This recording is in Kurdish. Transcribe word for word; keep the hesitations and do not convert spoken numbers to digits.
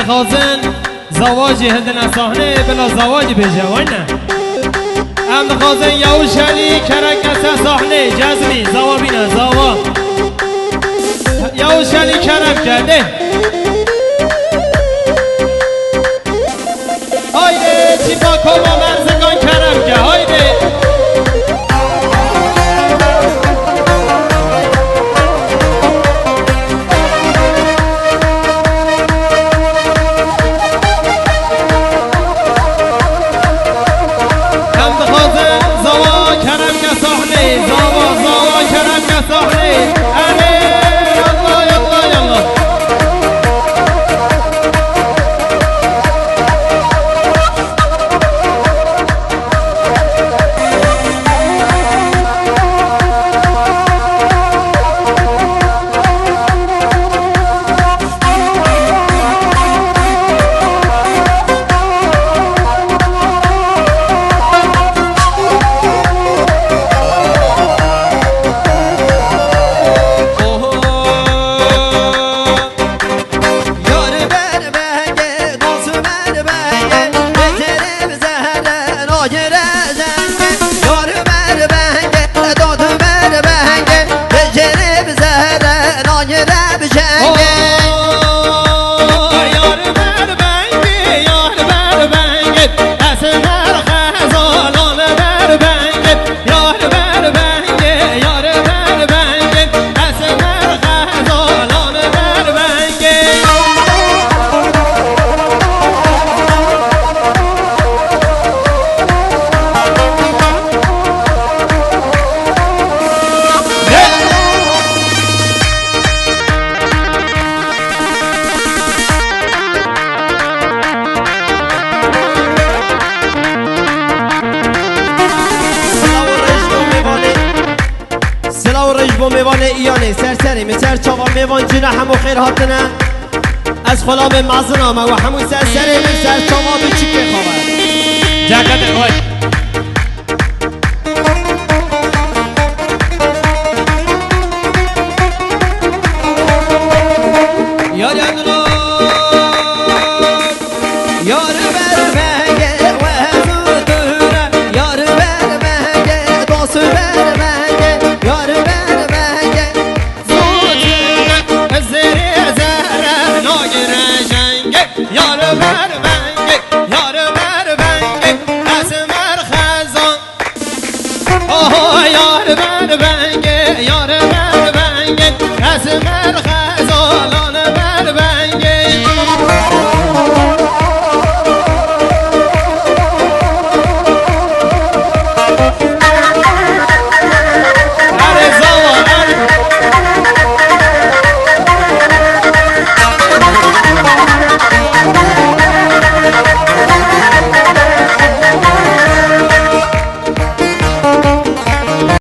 Dixwazin Zawa jî hildine sahneyê, bila Zawa jî bêje, wayne. Em dixwazin Yawûş Elî Kerem ke ser sahneyê, Cezmî, Zawa bîne, Zawa. Yawûş Elî Kerem ke, dê. Haydi, tîpa koma Merzikan Kerem ke, haydi. Em dixwazin Zawa Kerem ke sahneyê, Zawa, Zawa Kerem ke sahneyê. Erê, yallah, yallah, yallah. Yar ber bengê, dost ber bengê, bêjêrê bi zehre nagire jengê. Yar ber bengê, dost ber bengê, bêjêrê bi zehre nagire bi jengê. Oh, yar ber bengê, yar ber bengê, esmer xezalan ber bengê. Yar ber bengê, yar ber bengê, esmer xezalan ber bengê. Silav û rêj bo mêvanê. Silav û rêj bo mêvanê Îyanê. Ser serê min, ser çava mêvan cina hemû xêr hatine. Ez xulamê mezin ame we hemû ser serê min, ser çava min çikê xwe. Cekete xweş.